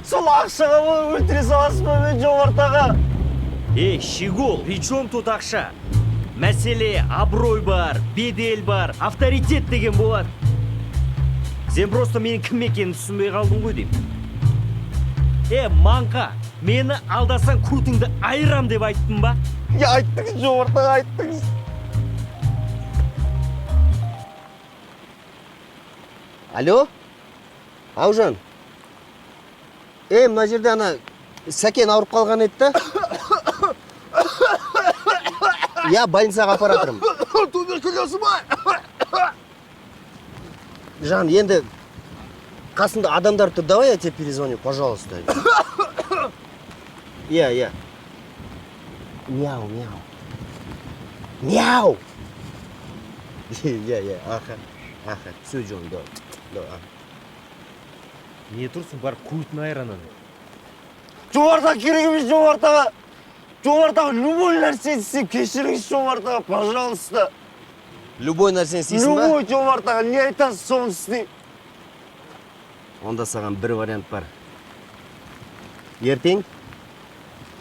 Сол ақшаға өлтіре саласыз ба мен, Жомарт аға? Ей, щегол, при чем тут ақша? Мәселе абырой бар, бедел бар, авторитет деген болады. Сен просто менің кім екенін түсінбей қалдың ғой деймін. Е, маңқа, мені алдасаң көтіңді айырам деп айттым ба? Иә, айттыңыз, Жомарт аға, айттыңыз. Алло, Аужан. Мына жерде ана Сәкен ауырып қалған еді да. Я больницаға апара жатырмын. Туберкулезі ма? Жан, енді қасымда адамдар тұр, давай я тебе перезвоню, пожалуйста. Иә, иә. Мяу, мяу. Мяу! Иә, иә, аха, аха, все, Джон, давай, давай. Аха. Не тұрсың, бар көтін айыр ананы. Жомарт аға, керек емес, Жомарт аға. Жомарт аға, любой нәрсені істеймін, кешіріңізші, Жомарт аға, пожалуйста. Любой нәрсені істейсің ба? Любой, Жомарт аға, не айтасыз, соны істеймін. Онда саған бір вариант бар. Ертең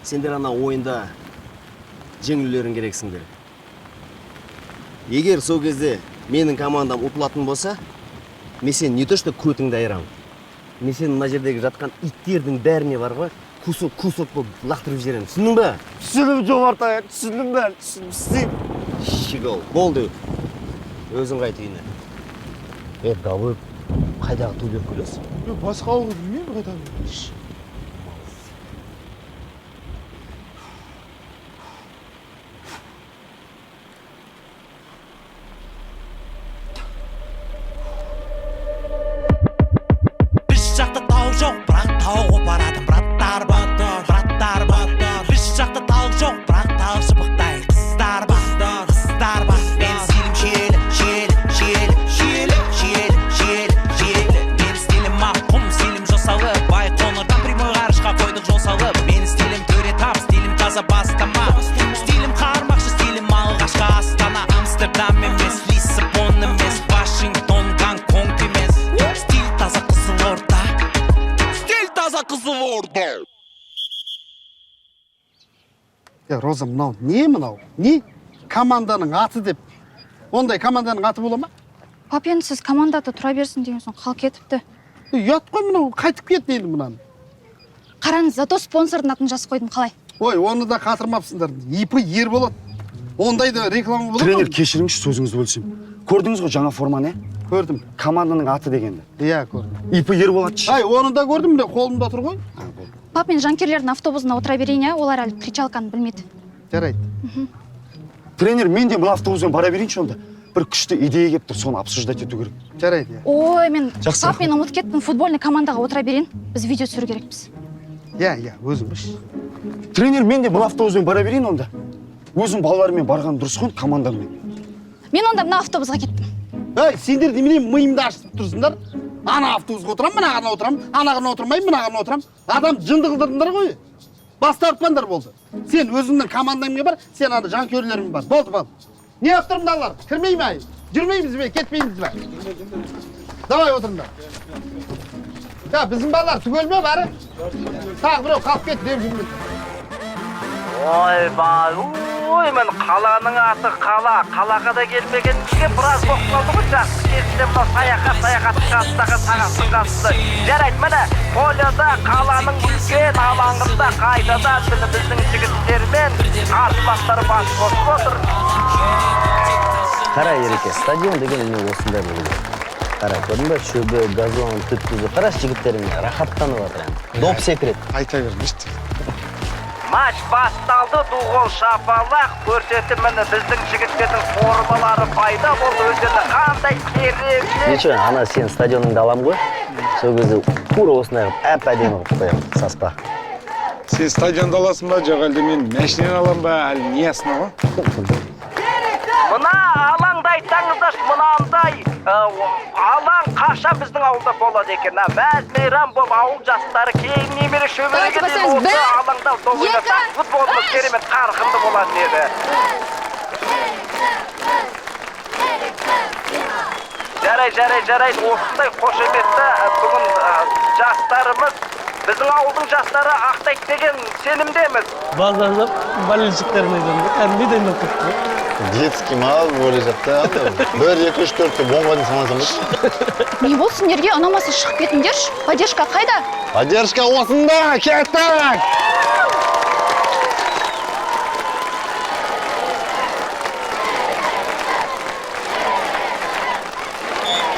сендер ана ойында жеңілулерің керексіңдер. Егер сол кезде менің командам ұтылатын болса, мен сені не то что көтіңді айырамын, мен сені мына жердегі жатқан иттердің бәріне бар ғой, кусок кусок болып лақтырып жіберемін. Түсіндің ба? Түсіндім, Жомарт аға, түсіндім бәрін, түсіндім, істеймін. Щегол, болды. Өзің қайт үйіне. Е, давай, қайдағы туберкулез? Мен басқа ауру білмеймін қайдағы. Біз жақта тау жоқ, бірақ тау қопаратын браттар бар, браттар бар. Біз жақта тал жоқ, бірақ тал шыбықтай қыздар бар, қыздар бар. Менің стилім шиелі, шиелі, шиелі, шиелі, шиелі, шиелі, шиелі. Менің стилім ақ құм, стилім жосалы. Байқоңырдан прямой ғарышқа қойдық жол салып. Менің стилім төре тап, стилім таза бастама. Стилім қармақшы, стилім алғашқы астана. Амстердам емес, Лиссабон емес, Вашингтон, Гонконг емес. Стиль таза Қызылорда. Стиль таза Қызылорда. Е, Роза, мынау не мынау? Не? Команданың аты деп. Ондай команданың аты бола ма? Пап, енді сіз команда аты тұра берсін деген соң қалып кетіпті. Е, ұят қой мынау, қайтып кетті енді мынаны. Қараңыз, зато спонсордың атын жазып қойдым, қалай? Ой, оны да қатырмапсыңдар. ИП Ерболат. Ондай да реклама болады Тренер, ма? кешіріңізші, сөзіңізді бөлсем. Көрдіңіз ғой жаңа форманы, ә? Көрдім. Команданың аты дегенді. Иә, көрдім. ИП Ерболат. Ай, оны да көрдім, міне қолымда тұр ғой. Пап, мен жанкүйерлердің автобусына отыра берейін, иә? Олар әлі кричалканы білмейді. Жарайды. Тренер, мен де мына автобуспен бара берейінші онда. Бір күшті идея келіп тұр, соны обсуждать ету керек. Жарайды, иә. Ой, мен Жақсы, пап, мен ұмытып кеттім, футбольный командаға отыра берейін. Біз видео түсіру керекпіз. Иә, иә, өзің білші. Тренер, мен де мына автобуспен бара берейін онда. Өзім балалармен барған дұрыс қой, командаммен. Мен онда мына автобусқа кеттім. Ей, сендер немене миымды ашытып тұрсыңдар? Ана автобусқа отырамын, мынағына отырамын, анағына отырмаймын, мынағына отырамын. Адам жынды қылдырдыңдар ғой. Бас тартпаңдар болды. Сен өзіңнің командаңмен бар, сен ана жанкүйерлеріңмен бар. Болды, болды. Не алып тұр мыналар? Кірмей ме? Жүрмейміз бе, кетпейміз бе? Давай отырыңдар. Я, біздің балалар түгел ме бәрі? Тағы біреу қалып кетті деп жүрмін. Ойбай, ой, мен қаланың аты қала, қалаға да келмегенімізге біраз болып қалды ғой. Жақсы кезінде мынау саяхат, саяхаттың қасындағы сағаттың қасында. Жарайды, міне, поляда қаланың үлкен алаңында қайтадан міне біздің жігіттермен қарсыластар бас қосып отыр. Қара, Ереке, стадион деген міне осындай болу керек. Қара, көрдің бе, шөбі, газон, түп-түзу. Қарашы, жігіттер міне рахаттанып жатыр енді. Доп секіреді. Айта беріңізші. Матч басталды, дуғол шапалақ көрсетіп, міне біздің жігіттердің формалары пайда болды. Өздеріне қандай керемет. Ничего, ана сен стадионыңды аламын ғой. Сол кезде тура осындай қылып, әп-әдемі қылып қоямын, саспа. Сен стадионды аласың ба, жоқ әлде мен машинаны аламын ба, әлі не ясно ғой? Мына алаңды айтсаңыздаршы, мынандай алаң қашан біздің ауылда болады екен? Мәз мейрам болып ауыл жастары кейін немере шөбереге Давайте дейін басамыз. осы Бір, алаңда доп ойнаса, екі, футболымыз үш. керемет қарқынды болатын еді. Жарай, жарай, жарай, осындай қошеметті бүгін жастарымыз Біздің ауылдың жастары ақтайды деген сенімдеміз. Базарлап болельщиктерін айтамын да, кәдімгідей дайындалып кетті ғой. Детский ма бөле жақта. Бір, екі, үш, төрт деп 10-ға дейін санасам ба? Не болды сендерге? Ұнамаса шығып кетіңдерші. Поддержка қайда? Поддержка осында, кеттік!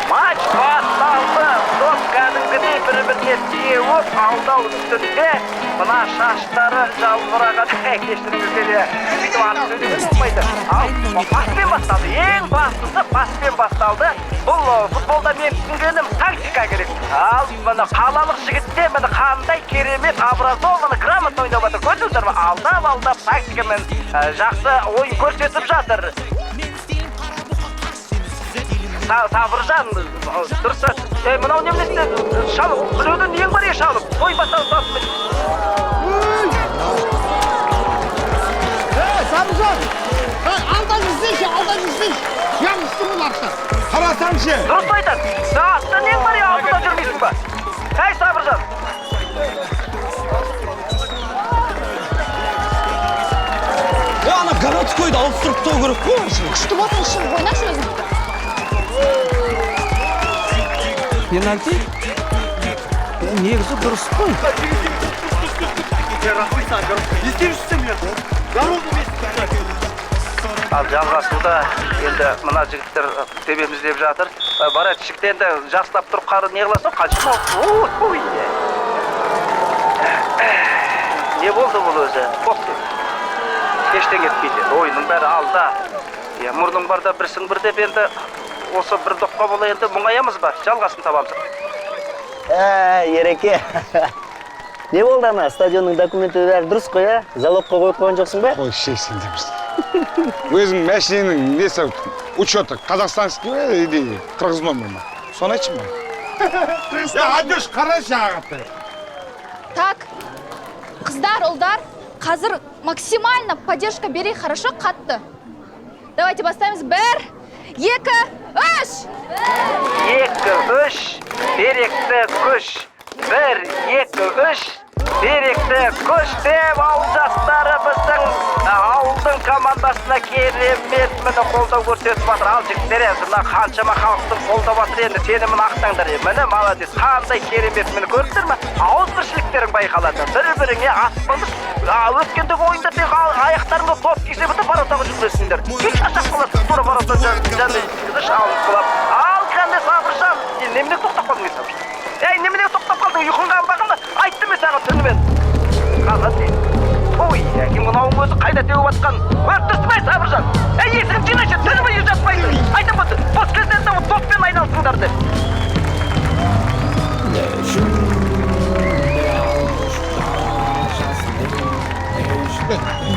Матч басталды. Доп кәдімгідей бір-біріне теуіп, алдау үстінде. Мына шаштары жалбыраған, кешіріңіздер, бүйтіп аты сөйлеуге болмайды. Ал паспен басталды. Ең бастысы паспен басталды. Бұл футболда мен түсінгенім тактика керек. Ал мына қалалық жігіттер міне қандай керемет образованный, грамотно ойнап жатыр. Көрдіңіздер ме? Алдап-алдап тактикамен жақсы ойын көрсетіп жатыр. Сабыржан, дұрыс. Ей, мынау немене шалып, біреудің нең бар, шалып. Ой, басталып салсын. Ей, Сабыржан! Ей, алда жүрсейші, алда жүрсейші. Жағысты бұл артта. Қарасаңшы. Дұрыс айтады. Сен артта нең бар, алдында жүрмейсің ба? Ей, Сабыржан. Ана городскойды ауыстырып тастау керек қой. Күшті болсаң шығып ойнашы өзің. Пенальти? Негізі дұрыс қой. Ал жалғасуда енді мына жігіттер тебеміз деп жатыр. Барады жігіт енді жақсылап тұрып қары не қыласың? Қаншама? Ой, не болды бұл өзі? Бопты. Ештеңе етпейді. Ойынның бәрі алда. Иә, мұрның барда бірсің бір деп енді осы бір допқа бола енді мұңаямыз ба? Жалғасын табамыз. Ереке. Не болды ана? Стадионның документі бәрі дұрыс қой, ә? Залогқа қойып қойған жоқсың ба? Қой, шешсін деп. Өзің машиненің несі учеты казахстанский ма или қырғыз номер ма? Соны айтшы маған. Я, Адюш, қарашы ағатты. Так, қыздар, ұлдар, қазір максимально поддержка берейік, хорошо, қатты. Давайте бастаймыз. 1, 2, 3! 2, 3, беректі күш. 1, 2, 3, беректі күш деп ауыл жастары біздің ауылдың командасына керемет міне қолдау көрсетіп жатыр. Ал жігіттер, енді мына қаншама халықтың қолдап жатыр, енді сенімін ақтаңдар. Міне молодец, қандай керемет, міне көрдіңдер ме? Ауызбіршіліктерің байқалады. Бір-біріңе асықпаңыз. Өткендегі ойында тек аяқтарыңа топ тисе бітіп воротаға жүгіресіңдер. Кеш шаршап қаласың, тура ворота жанында шалынып құлап. Ал қандай Сабыржан, сен немене тоқтап қалдың, ей, Сабыржан? Ей, немене тоқтап қалдың, ұйқың қанбаған ба? Айттым мен саған түнімен. Қалған сен. Ой, әкем мынауың өзі қайда теуіп атқан? Көріп тұрсың ба, Сабыржан? Ей, есігін жинашы, түні бойы жатпайсың. Айтам ғой, бос кездерінде доппен айналысыңдар деп.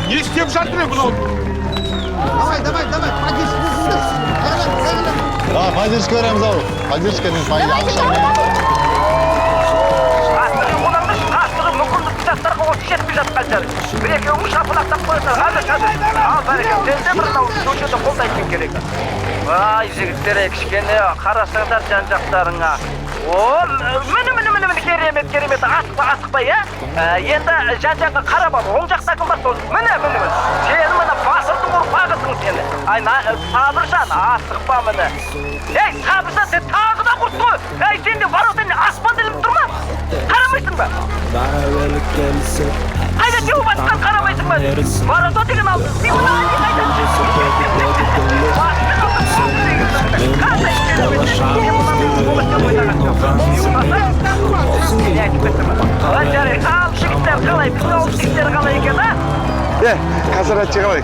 Не істеп жатыр мынау? Давай, давай, давай, поддержка берсіңдер. А, поддержка береміз ау. Поддержка мен пайда ақша. Астығы қонаңдаршы, астығы мүмкіндік жастарға осы жетпей жатқан жер. Бір екеуің шапалақтап қойсаң, қазір, қазір. Ал, бәрекелді, сен де бір мынау көшеде қолдайтын керек. Ай, жігіттер, кішкене қарасаңдар жан-жақтарыңа. О, міне, міне, міне, міне, керемет, керемет, асықпа, асықпа, иә? Енді жан-жаққа қарап ал, оң жақта кім бар сол? Міне, міне, міне. Сен міне батырдың ұрпағысың сені. Ай, Сабыржан, асықпа міне. Ей, Сабыржан, сен тағы да құрттың ғой. Ей, сен де ворота аспанда ілініп тұр ма? Қарамайсың ба? Қайда теуіп атқан қарамайсың ба? Ворота деген алды. Мен мұны Ал жігіттер қалай, біздің ауыл жігіттері қалай екен, а? Казарати қалай?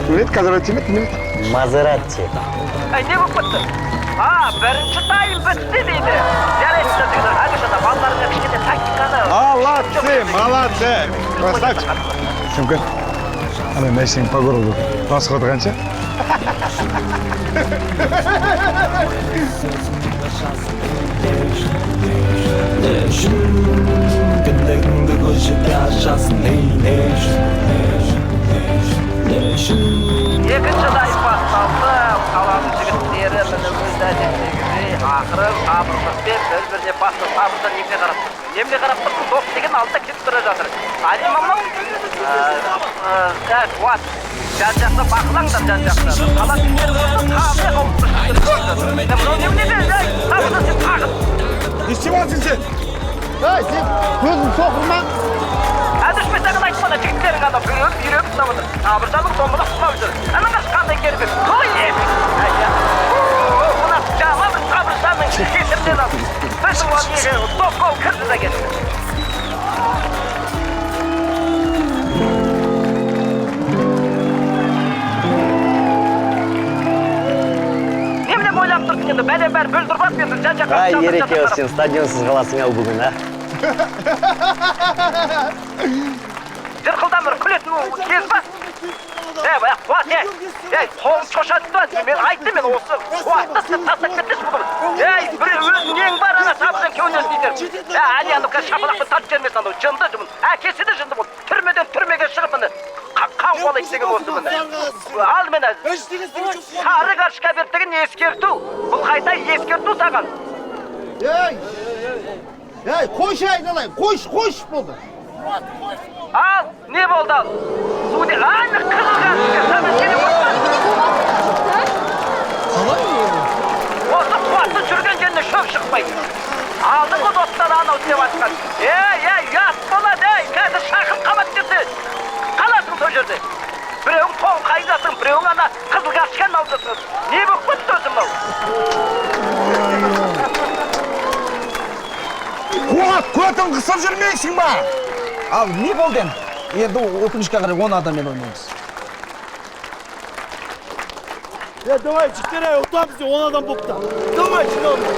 Біледі, Казарати ме, біледі? Мазератти. Ай, не болып кетті? А, бірінші тайм бітті дейді. Жарайды, жігіттер, Алиша, балаларыңа кішкене тактиканы. Молодцы, молодцы. Красавчик. Сімкі, ана машинаң по городу расходы қанша? Екінші тайм басталды. Қаланың жігіттері міне өз әдеттегідей ақырын сабырлықпен бір-біріне басты. Сабырдан немене қарап тұрсың? Немене қарап тұрсың? Доп деген алдында кетіп бара жатыр. Алима мынау? Қуат. Жан-жақты бақылаңдар, жан-жақты. Қала жігіттері қандай қауіпті. Мынау немене? Сабыржан, сен тағы. Не істеп жатырсың сен? Ей, сен көзің соқыр ма? Әдіш, мен саған айтпады, жігіттерің ана бүйрек бүйрек ұстап отыр. Сабыржанның домалақ құлап жүр. Ана қарашы, қандай керемет. Ой, мына жаман бір Сабыржанның кесірінен алды. Біздің оған неге доп гол кірді де кетті. Немене ойлап тұрсың енді, бәле бәрі бүлдіріп алып енді жан-жаққа. Ай, Ереке, сен стадионсыз қаласың ау бүгін, а? Жырқылдан бір күлетін кез ба? Ей, баяқ, Қуат, ей! Ей, қолым шошатты, мен айттым, мен осы Қуатты сен тастап кеткенші бүгін. Ей, бір өз нең бар, ана Сабыржан кеудесін итеріп. Ей, Әли аны қазір шапалақпен тартып жібермесін анау, жынды жымын. Әкесі де жынды болды. Түрмеден түрмеге шығып міне, қан қуалайды деген осы міне. Ал міне, сары карточка берді деген ескерту. Бұл қайта ескерту саған. Ей, ей, қойшы айналайын, қойшы, қойшы болды. Ал, не болды ал? Судья, аны қызыл карточка, сабыр сені отпа. Осы Қуатты жүрген жеріне шөп шықпайды. Алдыңғы доптар анау деп атқан. Ей, ей, ұят болады, ей, қазір шақын қамат десе, қаласың сол жерде. Біреуің тоңқайдасың, біреуің ана қызыл карточканы алып жатсың. Не болып кетті өзі мынау? Қуат, көтін қысып жүрмейсің ба? Ал не болды енді? Енді өкінішке қарай 10 адаммен ойнаймыз. Давай, жігіттер, ей, ұтамыз де 10 адам болыпты. Давай, жиналыңдар.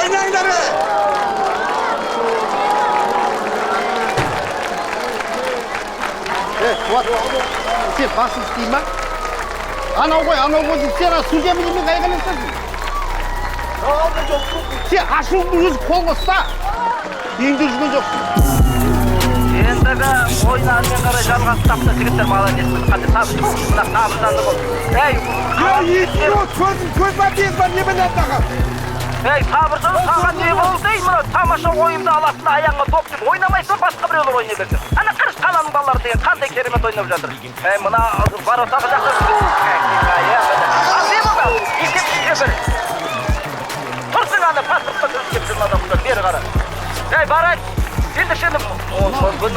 Ойнаңдар! Ей, Қуат, сен басың істей ма? Анау ғой, анау ғой деп сен судьямен немен айқайласасың? Сен ашуыңды өз қолыңа ұста. Үйіңде жүрген жоқсың. Ендігі ойын әрмен қарай жалғасып тапты жігіттер, молодец. Қандай сабыр, мына Сабыржанды бол. Ей, Ей, идиот, көзің көз ба, тез ба, не біледі тағы? Ей, Сабыржан, саған не болды? Ей, мына тамаша ойынды аласың да аяғыңа доп деп ойнамайсың, басқа біреулер ойнай берсін. Ана қарашы, қаланың балалары деген қандай керемет ойнап жатыр. Ей, мына воротағы жақта. Ал не болды? Есеп бір. Тұрсың ана паспортқа кіріп жүрген адамдар, бері қара. Ей, барайын. Енді шені, бүгін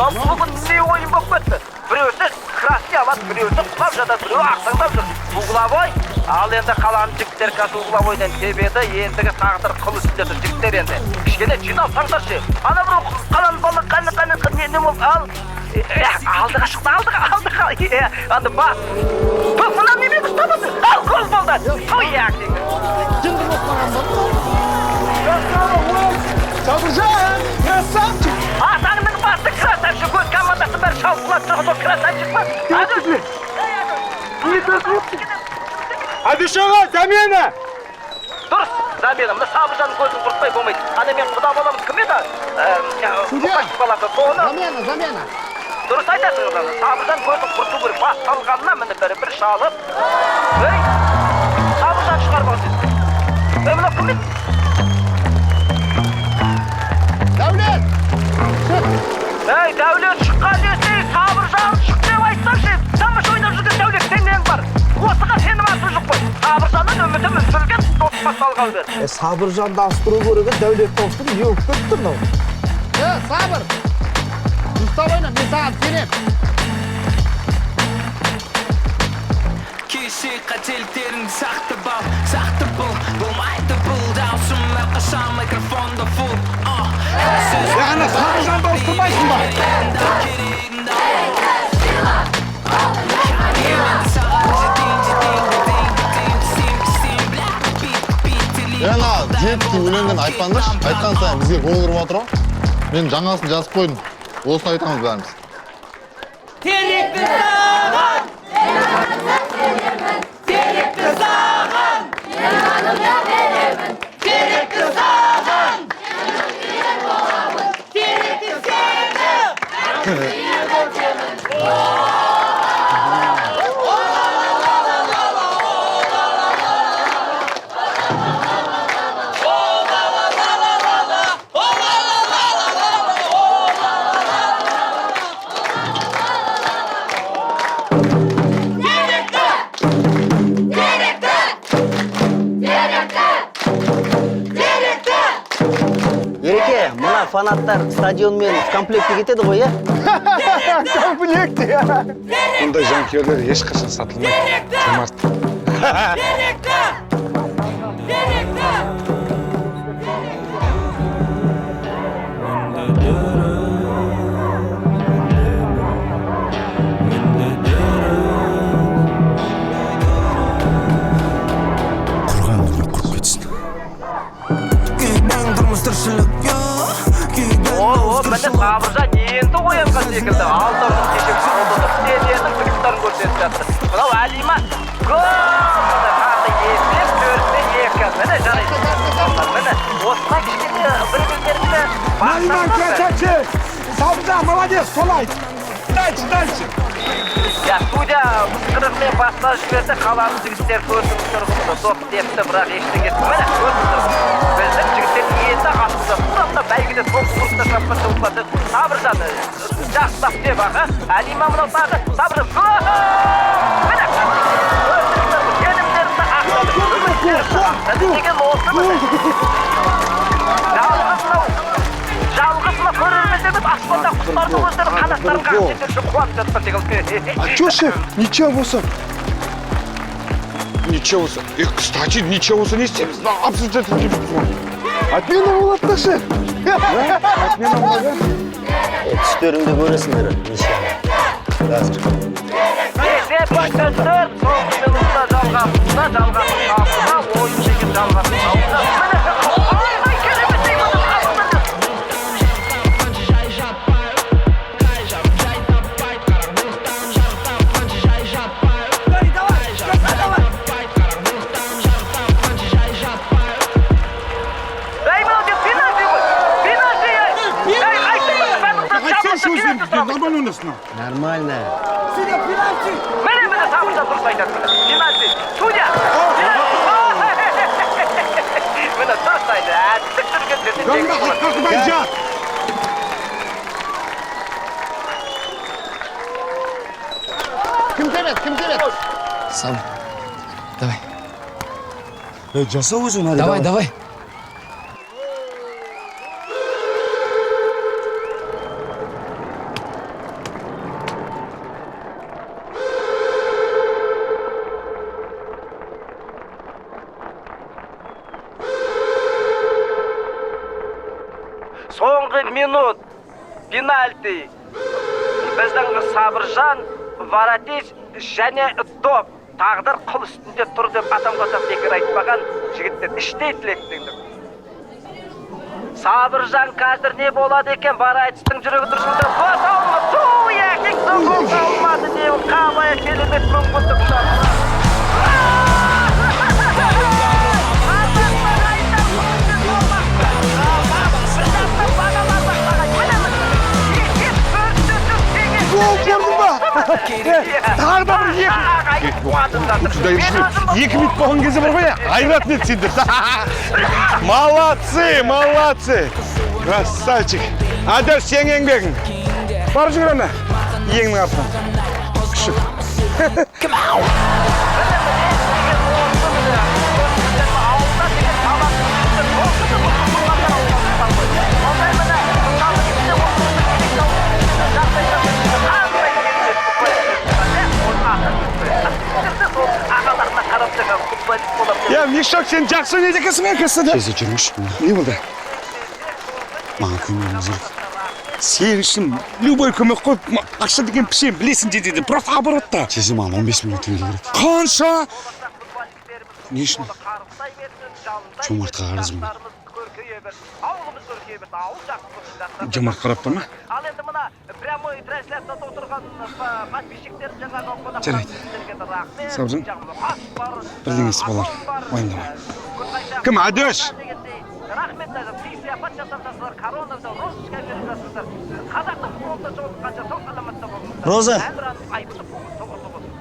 не ойын болып кетті? Біреусі красный алады, біреусі құлап жатады, біреуі ақсаңдап жүр. Угловой, ал енді қаланың жігіттері қазір угловойдан тебеді, ендігі тағдыр қыл үстінде тұр жігіттер енді. Кішкене жиналсаңдаршы. Ана бір қаланың балалары қане, қане, не, не болды? Ал, алдыға шықты, алдыға, алдыға. Анда бас. Топ, мына немен ұстап отыр? Ал, гол болды. Той, Жынды болып қалған ба? Сабыржан, красавчик! Атаңның басы красавчик, өз командасы бәрі шалып құлап тұрған сол красавчик па? Әбіш аға, замена! Дұрыс, замена. Мына Сабыржанның көзін құртпай болмайды. Ана мен құда баламыз кім еді? Судья! Баласы соны. Замена, замена. Дұрыс айтасың, Сабыржан көзін құрту керек. Бас салғанына міне бірі бір шалып. Ей, Сабыржан шығарып алды. Ей, мынау кім еді? Дәулет! Шық! Ей, Дәулет шыққан десе, Сабыржан шық деп айтсаңшы, тамаша ойнап жүрген Дәулет, сен нең бар? Осыға сенім арту жоқ қой. Сабыржаннан үмітім үзілген, досқа салғалы бері. Сабыржанды ауыстыру керек еді, Дәулетті ауыстыру не болып кетті мынау? Сабыр! Дұрыстап ойна, мен саған сенемін. Кеше қателіктеріңді сақтап ал, сақтап бол, болмайды бұл даусым әрқашан микрофонда фул. Ана Сабыржанды ауыстырмайсың ба? Ана жетті өлеңін айтпаңдаршы, айтқан сайын бізге гол кіріп жатыр ғой. Мен жаңасын жазып қойдым. Осыны айтамыз бәріміз. Теректі саған, теректі саған, теректі саған, теректі сені. Мына фанаттар стадионмен в комплекте кетеді ғой, иә? Комплекте. Бұндай жанкүйерлер ешқашан сатылмайды. Жомарт. Құрған дүние құрып кетсін. О, міне Сабыржан енді оянған секілді. Алтауының кеше қолды сененің трюктарын көрсетіп жатыр. Мынау Әлима гол! Міне тағы есеп 4-2. Міне жарайды. Міне осылай кішкене бір-бірлеріңді Алима, красавчик! Сабыржан, молодец, солай. Дальше, дальше. Я, судья ысқырығымен бастап жіберді, қаланың жігіттері көрдіңіз тұрғызды, доп тепті, бірақ ештеңе. Міне көрдіңіз, біздің жігіттер енді асылды. Тура мына бәйгеде соңғы ұрыста шапқан жауаптарды Сабыржан жақсылап деп аға. Әлима мынау тағы Сабыржан. Гол! Міне көрдіңіздер, сенімдеріңді ақтады, үміттеріңді ақтады деген осы міне. Жалғыз мынау, жалғыз мына көрермендер емес, аспанда құстардың өздері қанаттарын қағып сендер үшін қуанып жатқан секілді. А чё, шеф, ничего болса? Ничего болса. Кстати, ничего болса не істейміз. Обсуждать етеміз ғой. Отмена болады да, шеф. Отмена болады. Түстеріңді көресіңдер, неше. Қазір. Есеп 3-4, соңғы минутта жалғасуда, жалғасын табуда, ойын деген жалғасын табуда. Міне, ай, керемет деймін, қабылданды. Ей, мынау деп пенальти ғой. Пенальти, ей. Ей, айттым ғой, Айтсайшы өзің, нормально ойнайсың. Нормально. Міне, міне, Сабыржан дұрыс айтады. Міне, пенальти. Судья! Пенальти. Міне, дұрыс айтты. Әттік жүрген жерде жеңіс болады. Кім тебеді, кім тебеді? Сам. Давай. Жаса өзің, Али. Давай, давай. Соңғы минут пенальти. Біздің Сабыржан, Варатич және доп. Тағдыр қыл үстінде тұр деп атам қазақ бекер айтпаған, жігіттер іштей тілектеңдік. Сабыржан қазір не болады екен? Варатичтің жүрегі дүрсілдеп, гол алмады. Ту, екінші гол алмады не қалай керемет мүмкіндік. Гол көрдің ба? Тағы да бір екі. 2 минут болған кезде бар ғой, айыратын еді сендер. Молодцы, молодцы. Красавчик. Әділ, сен еңбегің. Бар жүгір ана. Еңнің артынан. Күшік. Я, Мешок, сен жақсы ойнайды екенсің, әкесі. Тез жүріңізші. Не болды? Маған көмегіңіз керек. Сен үшін любой көмек қой, ақша деген пішен білесің деді. Просто оборотта. Тез маған 15 миллион теңге керек. Қанша? Не үшін? Жомартқа қарызбын. Жомарт қарап тұр ма? Ал енді мына прямой трансляцияда отырған подписчиктер жаңағы қонақтар Жарайды. рахмет. Сабыржан, бірдеңесі болар, уайымдама. Кім Кім, Әдіш? Рахмет, сый сияпат жасап жатсыздар, корона розочка беріп жатсыздар. Қазақтың футболында жолыққанша сау саламатта болыңыздар. Роза. Әнұранның айбыны тұғырлы болсын.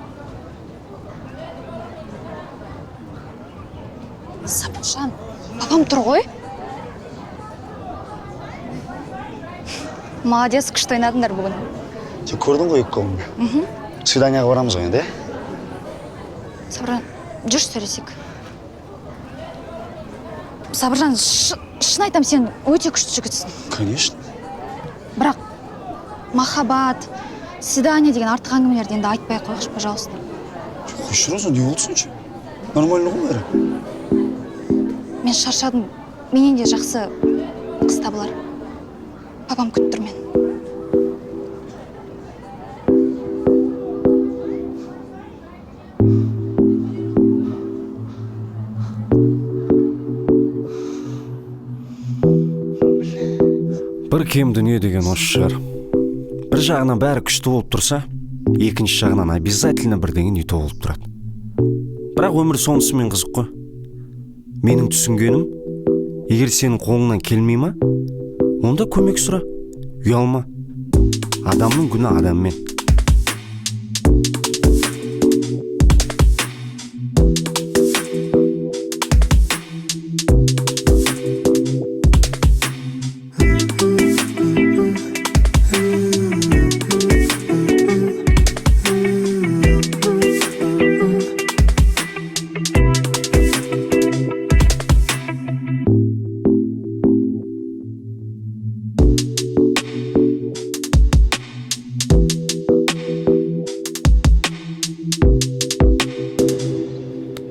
Сабыржан, папам тұр ғой. Молодец, күшті ойнадыңдар бүгін. Сен көрдің ғой екі голымды. Свиданияға барамыз ғой енді, иә? Сабыржан, жүрші сөйлесейік. Сабыржан, Шын айтам, сен өте күшті жігітсің. Конечно. Бірақ махаббат, свидание деген артық әңгімелерді енді айтпай ақ қойғыш, пожалуйста. Қойшы, Роза, не болды сонша? Нормально ғой бәрі. Мен шаршадым. Менен де жақсы қыз табылар. Папам күтіп тұр мені. Бір кем дүние деген осы шығар. Бір жағынан бәрі күшті болып тұрса, екінші жағынан обязательно бірдеңе не то болып тұрады. Бірақ өмір сонысымен қызық қой. Менің түсінгенім, егер сенің қолыңнан келмей ма, онда көмек сұра, ұялма. Адамның күні адаммен.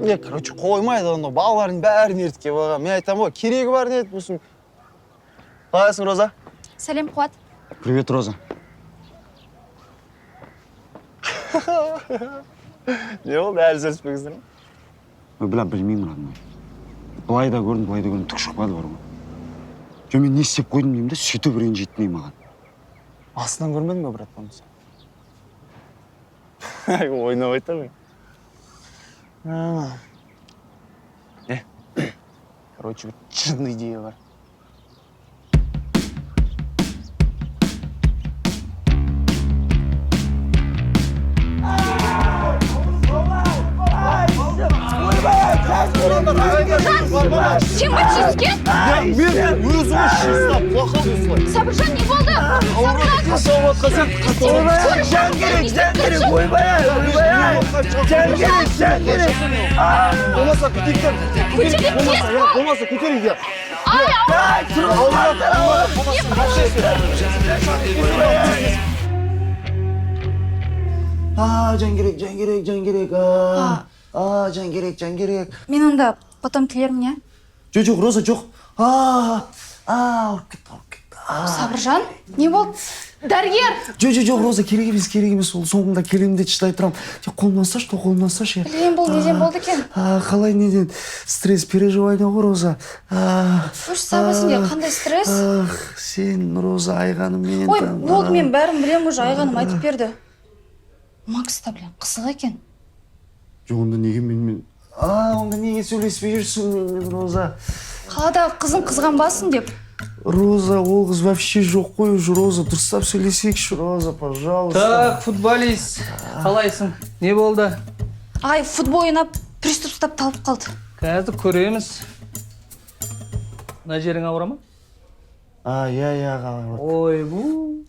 Не, короче, қоймайды анау балалардың бәрін ертіп келіп алған. Мен айтамын ғой, керегі бар не еді бұсын. Қалайсың, Роза? Сәлем, Қуат. Привет, Роза. Не болды, әлі сөйлеспегенсіңдер ме? Ой, бля, білмеймін, родной. Былай да көрдім, былай да көрдім, түк шықпады бар ғой. Жоқ, мен не істеп қойдым деймін де, сөйтіп ренжитін ей маған. Астынан көрмедің бе, брат, бұны сен? Ойнап айтамын. Не? Короче, бір жын идея бар. Сен ба тиіскен? Мен өзім чисто плохо осылай. Сабыржан, не болды? Сабыржан! Жан керек, жан керек, ойбай, ойбай. Жан керек, жан керек. Болмаса көтерейік та. Көтерейік, тез бол. Болмаса көтерейік я. Ай, Ауырады. А, жан керек, жан керек, жан керек. А, а, жан керек, жан керек. Мен онда потом келермін, иә? Жоқ, жоқ, Роза, жоқ. А, а, ауырып кетті, ауырып кетті. Сабыржан, не болды? Дәрігер! Жоқ, жоқ, жоқ, Роза, керек емес, керек емес. Ол соңында келемін де шыдай тұрамын. Тек қолымнан ұсташы, қолымнан ұсташы. Блин, бұл неден болды екен? А, қалай неден? Стресс, переживание ғой, Роза. А, Қойшы, Саба, сенде қандай стресс? Ах, сен, Роза, Айғаныммен. Ой, болды, мен бәрін білемін уже, Айғаным айтып берді. Макс та, блин, қызық екен. Жоқ, онда неге менімен... А, онда неге сөйлеспей жүрсің менімен, Роза? Қаладағы қызын қызғанбасын деп. Роза, ол қыз вообще жоқ қой уже, Роза. Дұрыстап сөйлесейікші, Роза, пожалуйста. Так, футболист, қалайсың? Не болды? Ағай, футбол ойнап, приступ ұстап талып қалды. Қазір көреміз. Мына жерің ауыра ма? А, иә, иә, аға. Ойбу.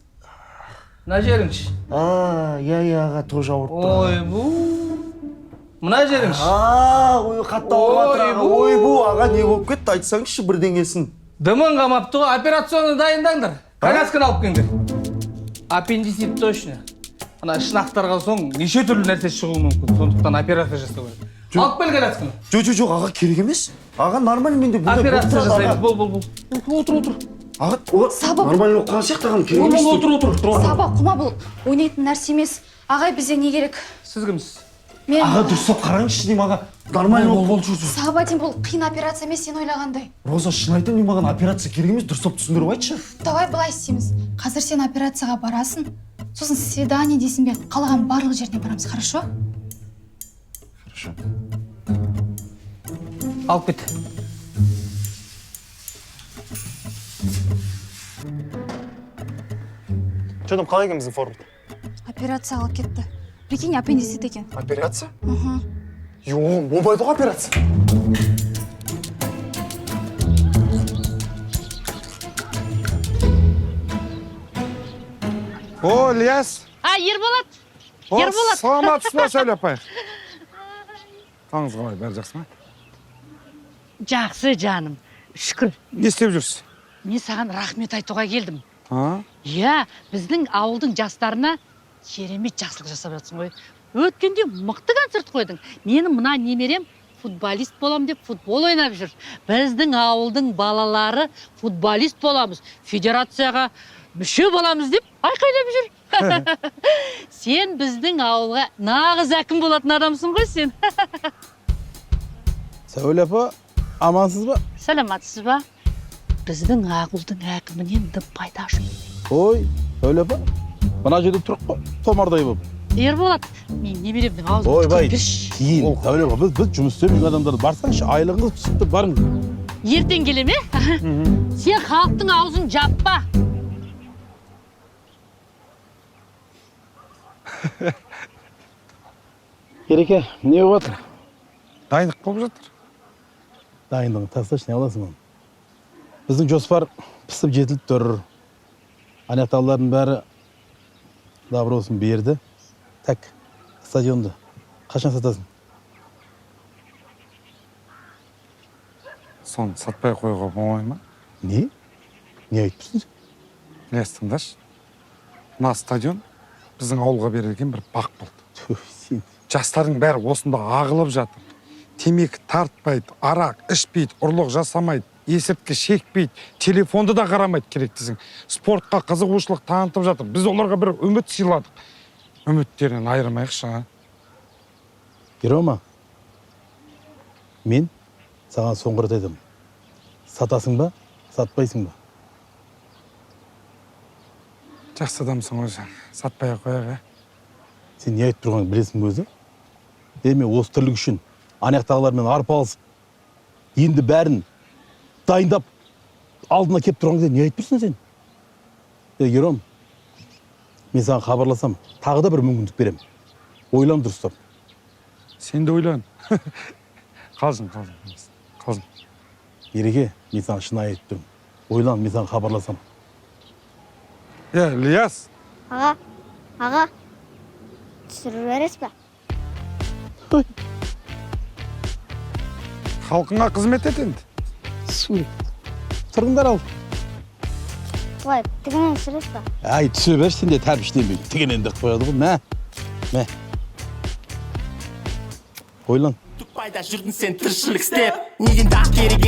Мына жеріңші? А, иә, иә, аға, тоже ауырып тұр. Ойбу. Мына жеріңші? А, ой, қатты ауырып жатыр, аға. Ойбу, аға, не болып кетті? Айтсаңызшы бірдеңесін. Дымын қамапты ғой, операционы дайындаңдар. Колясканы алып келіңдер. Аппендицит точно. Ана ішін ақтарған соң неше түрлі нәрсе шығуы мүмкін. Сондықтан операция жасау керек. Алып кел колясканы. Жоқ, жоқ, жоқ, аға, керек емес. Аға, нормально менде бұндай Операция жасаймыз. Бол, бол, бол. Отыр, отыр. Аға, о, Саба. нормально болып қалған сияқты, ағам, керек емес. Бол, отыр, отыр, отыр. Саба, құма, бұл ойнайтын нәрсе емес. Ағай, бізде не керек? Сіз кімсіз? Мен... Аға, дұрыстап қараңызшы деймін, аға. Нормально болып қалды. Саба деймін, бұл қиын операция емес, сен ойлағандай. Роза, шын айтамын, мен маған операция керек емес, дұрыстап түсіндіріп айтшы. Давай былай істейміз. Қазір сен операцияға барасың, сосын свидание дейсің бе, қалаған барлық жеріне барамыз, хорошо? Хорошо. Алып кет. Че там, қалай екен біздің форум? Операция алып кетті. Прикинь, аппендицит екен. Операция? Мхм. Жоқ, болмайды ғой операция. О, Ілияс. А, Ерболат. Ерболат. Саламатсыз ба, Сәуле апай? Қалыңыз қалай, бәрі жақсы ма? Жақсы, жаным. Шүкір. Не істеп жүрсіз? Мен саған рахмет айтуға келдім. А? Иә, біздің ауылдың жастарына керемет жақсылық жасап жатсың ғой. Өткенде мықты концерт қойдың. Менің мына немерем футболист болам деп футбол ойнап жүр. Біздің ауылдың балалары футболист боламыз, федерацияға мүше боламыз деп айқайлап жүр. Сен біздің ауылға нағыз әкім болатын адамсың ғой сен. Сәуле апа, амансыз ба? Саламатсыз ба? Біздің ауылдың әкімінен дым пайда жоқ. Ой, Сәуле апа, мына жерде тұрып қой, томардай болып. Ерболат, мен немеремнің аузын Ойбай, түкіріп берші. кейін, Сәуле апа, біз жұмыс істеп жүрген адамдар, барсаңшы, айлығыңыз түсіп тұр, барыңыз. Ертең келе ме? Сен халықтың аузын жаппа. Ереке, не болып жатыр? Дайындық болып жатыр. Дайындығын тасташы, не аласың оны? Біздің жоспар пісіп жетіліп тұр. Ана жақтағылардың бәрі добросын берді. Так, стадионды қашан сатасың? Соны сатпай қоюға болмай ма? Не? Не айтып тұрсың сен? Ілияс, тыңдашы. Мына стадион біздің ауылға берілген бір бақ болды. Түф, сен. Жастардың бәрі осында ағылып жатыр. Темекі тартпайды, арақ ішпейді, ұрлық жасамайды, есірткі шекпейді, телефонды да қарамайды керек десең. Спортқа қызығушылық танытып жатыр. Біз оларға бір үміт сыйладық. Үміттерінен айырмайықшы, а? Ерома, мен саған соңғы рет айтамын. Сатасың ба, сатпайсың ба? Жақсы адамсың ғой сен. Сатпай ақ қояйық, ә? Сен не айтып тұрғаныңды білесің бе өзі? Мен осы тірлік үшін ана жақтағылармен арпалысып, енді бәрін дайындап алдына келіп тұрған кезде не айтып тұрсың сен? Ером, мен саған хабарласам, тағы да бір мүмкіндік беремін. Ойлан дұрыстап. Сен де ойлан. Қалжың, қалжың, қалжың. Ереке, мен саған шынайы айтып тұрмын. Ойлан, мен саған хабарласам. Ілияс. Аға, аға, түсіріп жібересіз бе? Халқыңа қызмет ет енді. Сурет. Тұрыңдар ал. Былай, тігінен түсіресіз бе? Әй, түсе берші, сен де тәрбіштенбей. Тігінен деп қояды ғой, мә. Мә. Ойлан. Пайда жүрдің сен тіршілік істеп, неден дақ керек.